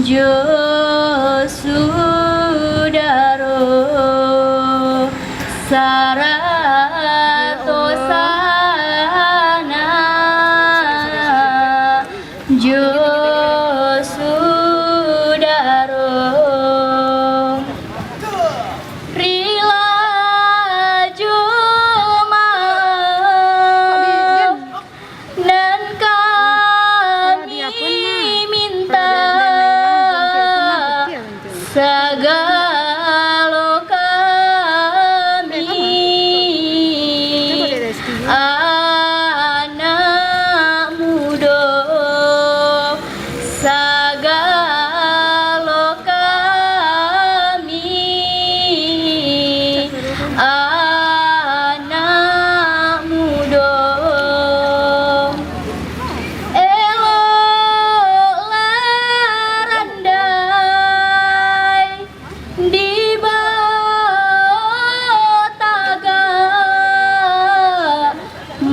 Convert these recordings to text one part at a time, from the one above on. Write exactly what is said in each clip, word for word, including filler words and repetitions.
Jo sudaro sarato sanak, jo sudaro rila Jumaah. Nan kami minta sagalo kami, anak mudo, sagalo kami, anak mudo. Eloklah randai di bawah tagak,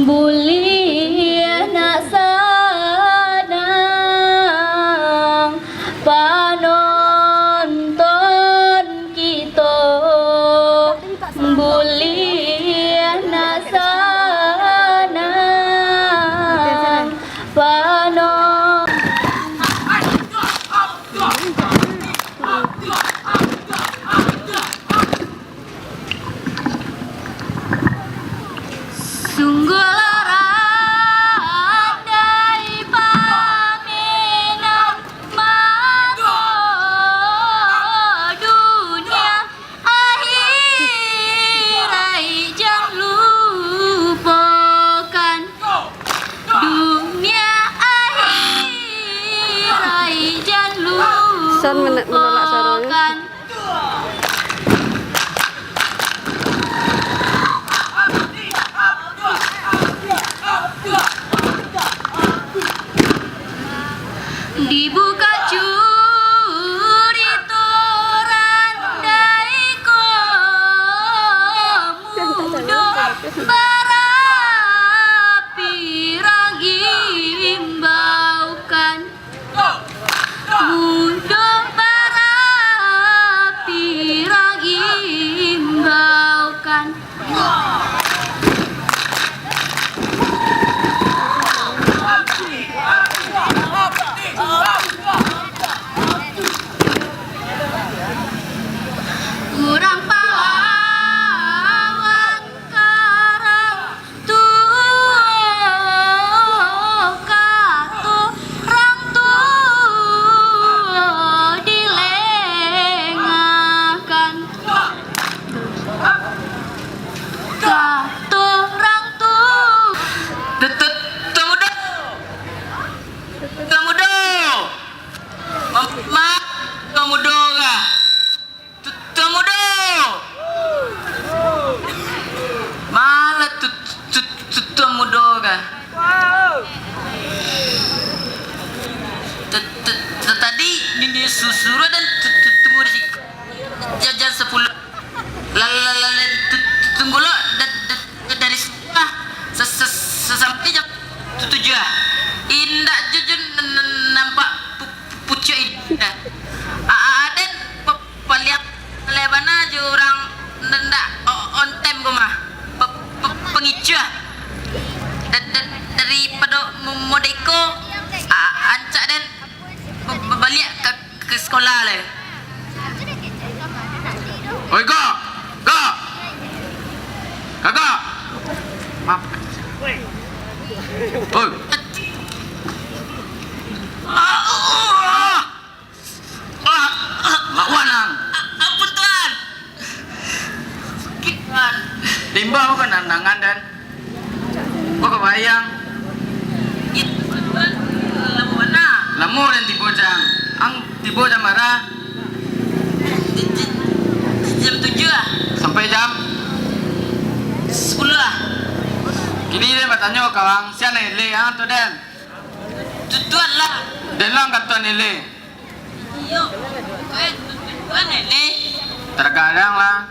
buliah nak sanang panonton kito, buliah nak sanang pano. Sungguahlah randai pamenang mako dunia akhirat jan lupokan. Dunia akhirat jan lupokan. Sound mena-, menolak suaranya. Dibuka curito randai ko mudo, bara pirang imbaukan. Mudo bara pirang imbaukan. Urang pahlawan karang tuo, kato rang tuo dilengakan. Kato rang tuo. Tut-, tut-, Tuan Mudo. Tuan Mudo. Ma-, ma-, Tuan Mudo ka. Tu-, Tuan Mudo! Malah tu, tu, tu, Tuan Mudo ka. Ta-, ta-, ta-, tadi nini su-, suruah den tu, tu, tunggu di siko. Ja-, jam sapuluah. La, la, la, la, tu, tu, tunggu lo, da-, da-, da-, dari siko lah. Sa-, sa-, sa-, sampai jam tu, tujuah lah. Indak jo, jo n-, n-, nampak pu-, pucuak i-, eh. A-, a-, aden pe-, paliang, paliang bana jo urang ndak o-, on time ko mah. Pe-, pe-, pangicuah. Da-, da-, daripado mo-, modeko, a-, ancak den ba-, ba-, baliak ka, ka sikola lai. Oi, Kak! Kak! Kakak! Maaf. Oi! Ah, ah, ah, lawan ang. A-, ampun, Tuan. Sakik, Tuan. Timbang ko nanangan, den. Ko kabayang. Itu, Tuan. Lamo bana. Lamo den tibo, Cang. Ang tibo jam bara? Di, di, di jam tujuah lah. Sampai jam? Sapuluah lah. Kini den batanyo ka ang, sia nan eleh, ang atau den? Tu-, Tuan lah. Den lah ang kato nan eleh. Iyo. Eh, tu-, tu-, Tuan eleh. Tarkadang lah.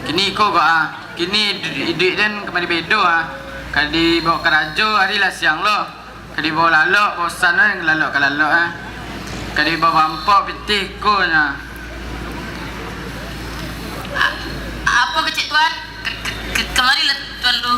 Kini iko ko, ah. Kini iduik, iduik den ka baitu, ah. Ka dibaok karajo, ari lah siang lo. Ka dibawo lalok, bosan ai lalok ka lalok, eh. Ka dibawo bampok pitih ko nyo. A-, apo kecek Tuan? Ke-, ke-, ke-, kamarilah Tuan lu.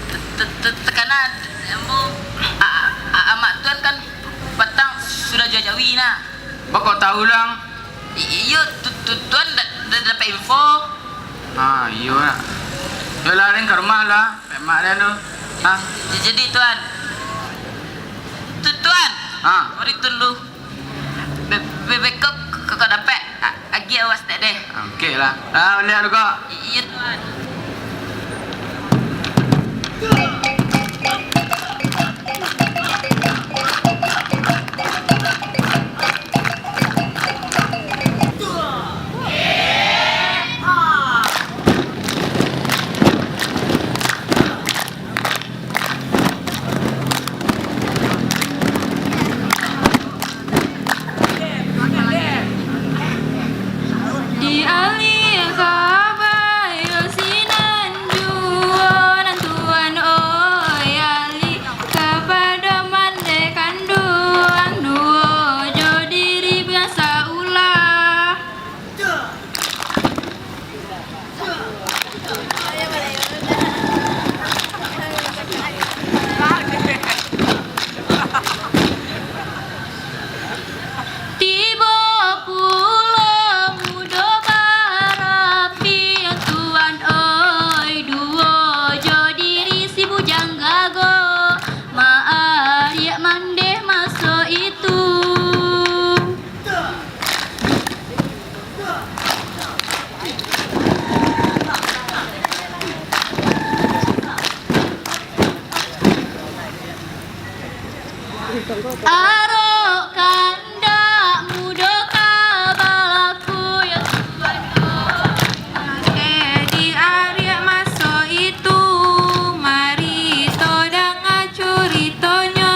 Te-, te-, te-, takana ambo, a-, a-, amak Tuan kan patang sudah jawi-jawi nah. Bako tahu lang? I-, iyo, tu, tu, Tuan da-, da-, dapek info. Ah, iyo lah. Yo lah, Ring, ka rumah lah. Pemak dia tu. Ha? J-, jadi, Tuan. Tu, Tuan. Ha. Mari Tuan lu. Be-, be-, beko kok dapek a-, agiah awas tek deh. Oke lah. Ah, baliak dulu kok. I-, iyo, Tuan. Di alih ka bayo sinan juo nan Tuan, oi, alih ka pado mandeh kanduang duo jo diri biasa ulah. Tibo pulo mudo barapi, Tuan oi, duo jo diri si bujang gago, maariak mandeh maso itu. Arok kandak mudo ka balaku, yo Tuhan, mangke di ari maso itu, mari to danga curitonyo.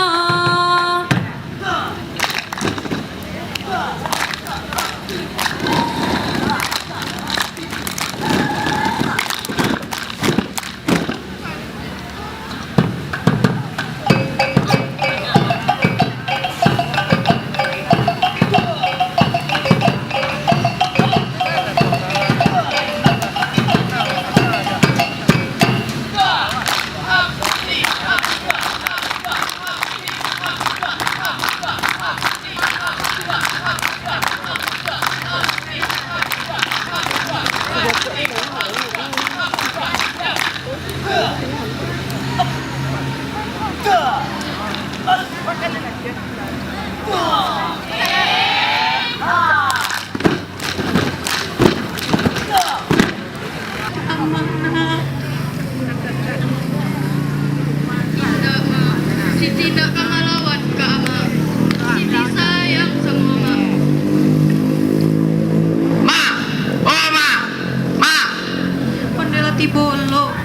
Amak, nak. Indak, Mak. Siti indak ka malawan ka Amak. Siti sayang samo Amak. Mak! Oh, Mak! Mak! Ondeh lah tibo lo.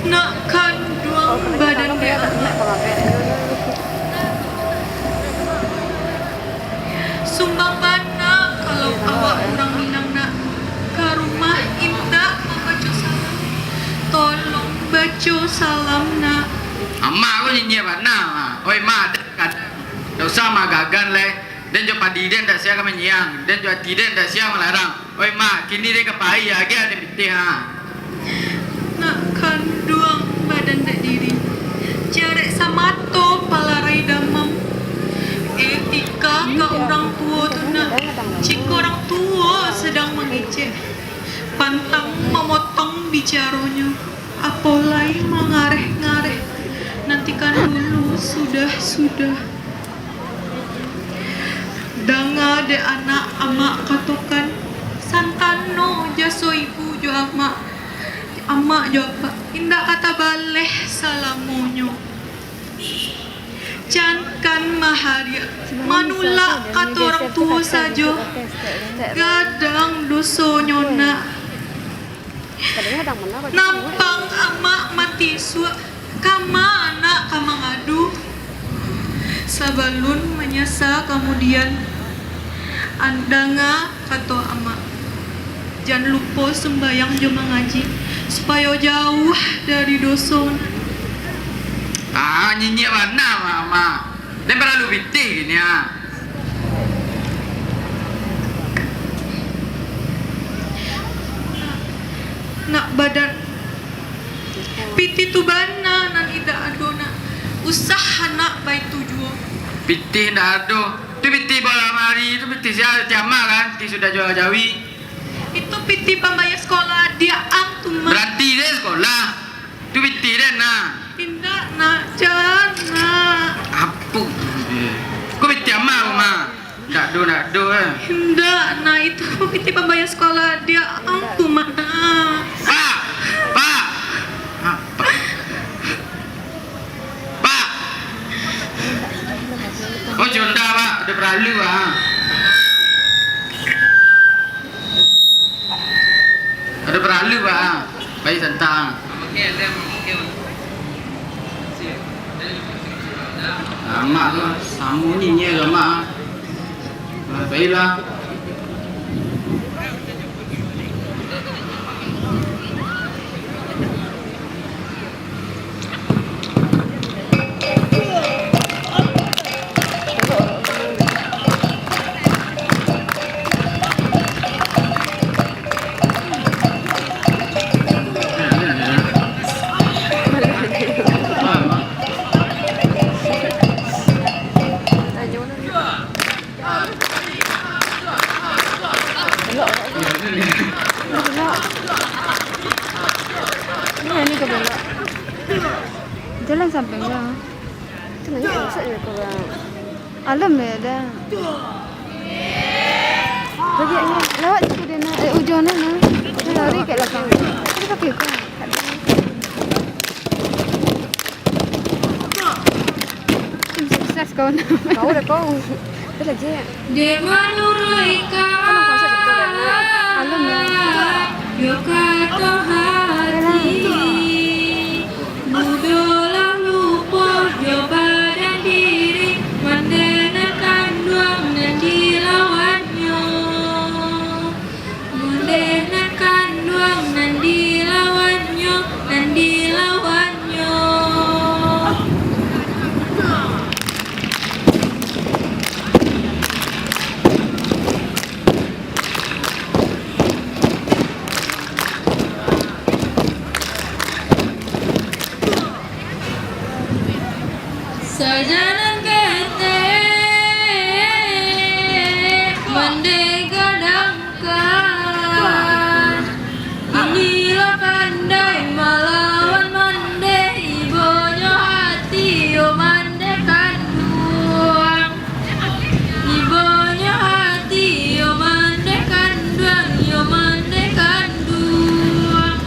Nak kanduang badan dek Amak. Sumbang bana kalau awak urang Minang, nak. Ka rumah indak mambaco salam. Tolong baco salam, nak. Amak ko nyinyia bana, Mak. Oi, Mak, den kadang. Ndak usah Mak gagan lai. Den jo padi den ndak sia ka manyiang. Den jo ati den ndak sia malarang. Oi, Mak, kini den ka pai, agiah den pitih, ha. Nak kanduang badan dek diri, jarek samato palarai damam. Etika ka urang tuo tu, nak, jikok urang tuo sadang mangecek, pantang mamotong bicaronyo, apo lai mangareh-ngareh, nantikan dulu sudah-sudah. Danga dek anak Amak katokan, santano jaso ibu jo amak, amak jo apak, indak ka tabaleh salamonyo. Jankan mahariak, manulak kato urang tuo sajo, gadang dosonyo, nak. Nampang amak mati isuak, kama anak ka mangadu? Sabalun manyasa kamudian, an-, danga kato amak. Jan lupo sumbayang jo mangaji, supayo jauah dari doso, nak. Ah, nyinyia bana, Mak, Mak. Den paralu pitih kini, ah. Nak, nak badan. Pitih tu bana nan indak ado, nak. Usah anak baitu juo. Pitih indak ado. Tu pitih bola mari, tu pitih sia, pitih amak kan, pitih sudah juo jawi. Itu pitih pambayia sekolah adiak ang tu, Mak. Baranti deh sekolah. Tu pitih den, nah. Indak, nak. Jan, nak. Apo? Ko pitih amak ko, Mak. Ndak ado, ndak ado, eh. Indak, nak. Itu pitih pambayia sekolah adiak ang tu, Mak. Pak! Pak! Apa? Pak! Oh, Jonda, Pak. Ado paralu, ah. Ado paralu, Pak. Pai santa. Amak tu, samo nyinyia jo amak. Ah, pailah. Ini, ini ka belok. Jalan sampai lah. Itu banyak masak je korang. Alam ya dah. Lagi, lawat situ dia nak. Eh, ujung dia nak. Dia lari kat belakang. Dia pakai kau. Tim sukses kau nak. Kau dah kau. Ada lagi. Dek manuruik ka-, Alam lah. Yo kato hati. Mudo lah lupo jo badan diri, mandeh nan kanduang nan dilawannyo. Mandeh nan kanduang nan dilawannyo, nan dilawannyo. Sajanan ketek mandeh gadangkan, inilah pandai malawan mandeh, ibonyo hati yo mandeh kanduang. Ibonyo hati yo mandeh kanduang, yo mandeh kanduang.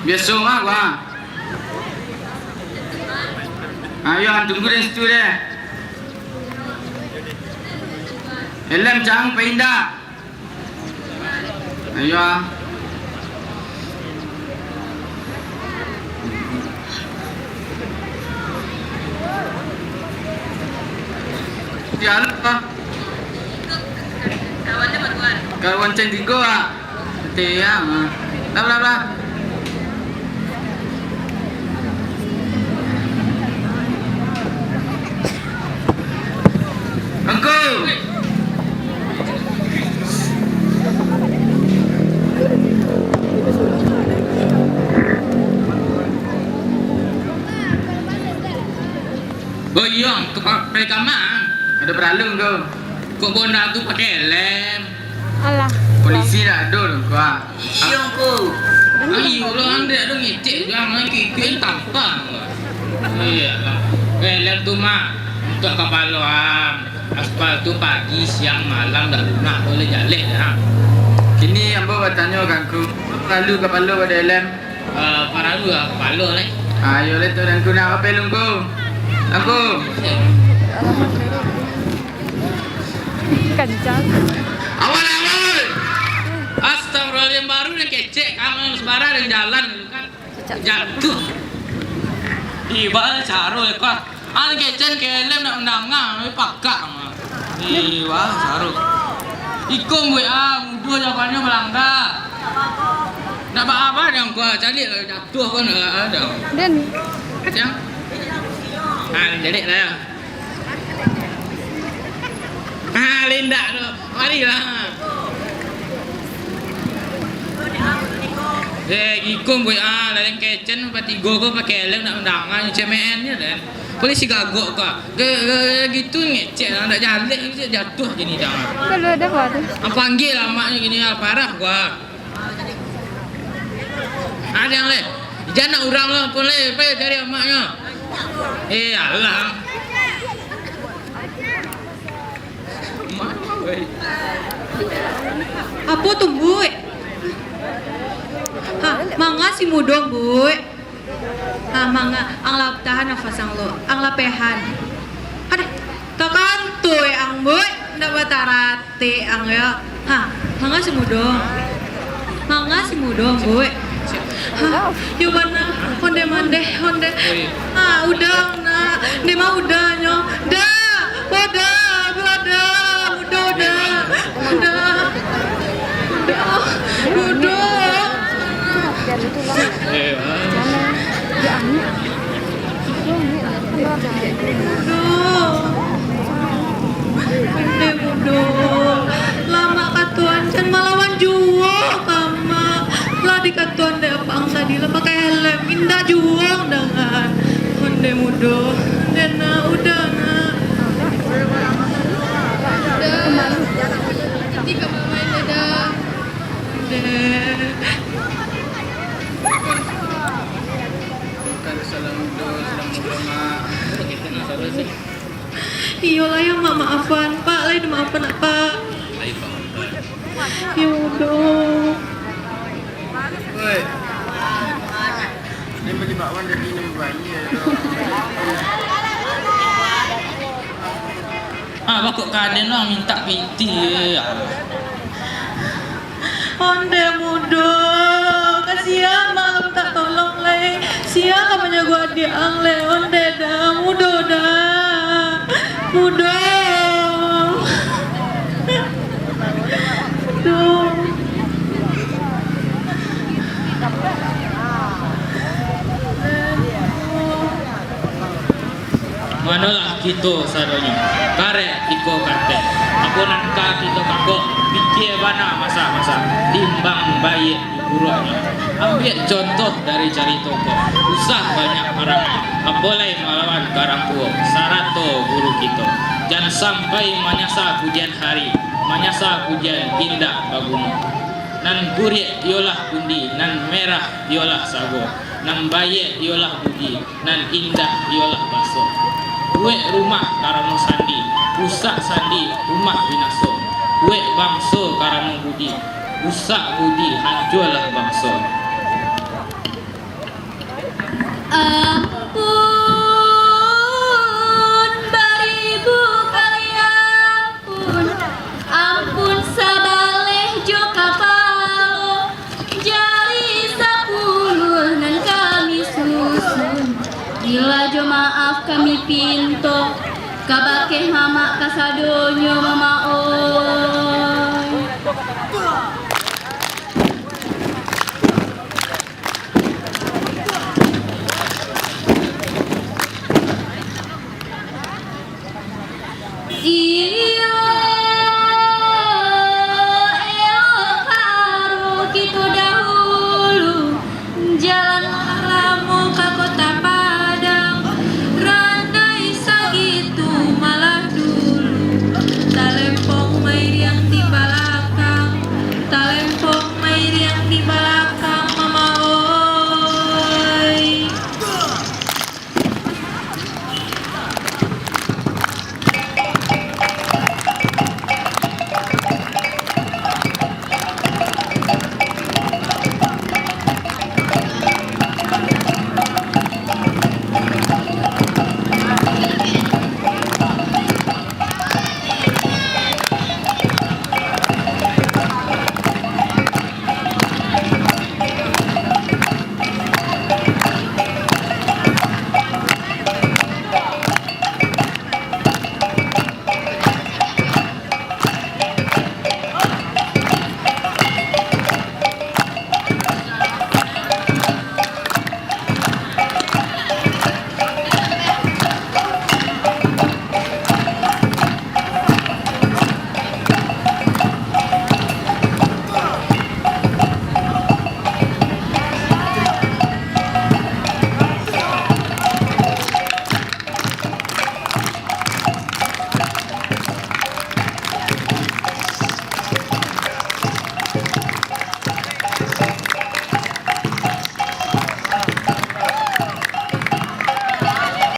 Biaso mah, Bang. Ayo, tunggu di situ deh. Helm cang, pindah. Ayo. Di alam, Bang. Kawan cen tigo, ah. Tiang, ah. Lah, lah, lah. Angku. Oh, iyo, ka pa-, ka kamar. Ado paralu, Ngku. Kok Bonda tu pakai helm? Alah. Polisi dak ado, Ngku, ah. Iyo, Ngku. Ayo lah, andek ado ngecek, jangan kikik tampang. Iyolah. Helm tu mah untuak kapalo ang. Aspal tu pagi, siang, malam dak lunak, boleh jaleh dah. Kini ambo batanyo ka Ngku, paralu kapalo pado helm? Eh, paralu lah kapalo lai. Ayo lai tu, Angku, nak apo, Angku? Angku. Kancang. Awal, awal. Astagfirullahaladzim, baru dah kecek, kamu sebarang dari jalan tu kan. Jatuah. Iba caro ekor. Ang kecek ka helm nak mandanga, pakak mah. Ih, wah, saruh. Iko buek ah, mudo jawabanyo balangga. Nak ba-, ba-, dah kau caliak lah, jatuah kau nak ada. Den. Kacang. Ah, caliak lah. Ah, lindak tu. Marilah. Eh, iko buek ah, laleng kecek patigo ko pakai helm nak mandanga, cemean je, Den. Polisi gagok ka. Ge-, ge-, gitu ngecek lah, ndak jaleh, ngecek jatuah je ni dah. Kalau ada apa tu? Ah, panggil lah maknyo gini lah, parah gua. Ada yang leh. Jangan nak urang lah, pun leh, pai cari amaknyo. Eh, alah. Apo tu, Mbuik? Ha, manga si mudo, Mbuik? Ha, manga, ang lah tahan nafas ang lo, ang lah pehan. Aduh, takantui ang, Mbuik, ndak bataratik ang yo. Ha, manga si mudo. Manga si mudo, Mbuik. Ha, yo bana, onde mandeh, onde. Ha, udah, nak. Nde mah udahnyo. Dah, udah, udah, udah, udah, udah, udah, udah. Udah. Onde mudo, lamak katuan, jan malawan juo ka amak. Lah dikatuan dek apak ang tadi, lah pakai helm, indak juo ang dangan. Onde mudo, onde nak, udah nak. Udah. Iti ka mamain, udah. Onde. Bukan salah mudo, salah mudo, Mak. Iyolah ya, Mak, maafan. Pak, lai dimaafan, Pak. Ya Allah. Oi. Dia bagi bakwan dari minum banyak. Ah, bakok kaden lah mintak pitih. Onde mudo, kasian mah mintak tolong lai. Sia ka manjago adiak ang lai, onde dah, mudo dah. Mudo. Mudo. Manolah kito sadonyo, karek iko kartek. Apo nan ka kito kakok, pikia bana masak-masak, timbang baiak di buruaknyo. Ambiak contoh dari carito ko, usah banyak parangai, apo lai malawan karang tuo, sarato guru kito. Jan sampai manyasa kudian hari, manyasa kudian indak baguno. Nan buriak iyolah kundi, nan merah iyolah sago, nan baiak iyolah budi, nan indah iyolah baso. Buek rumah karano sandi, rusak sandi, rumah binaso. Buek bangso karano budi, rusak budi, hancualah bangso. Ampun, baribu kali ampun, ampun sabaleh jo kapalo, jari sapuluah nan kami susun. Gila jo maaf kami pinto, kabakeh mamak kasadonyo, mamak oi. Ih,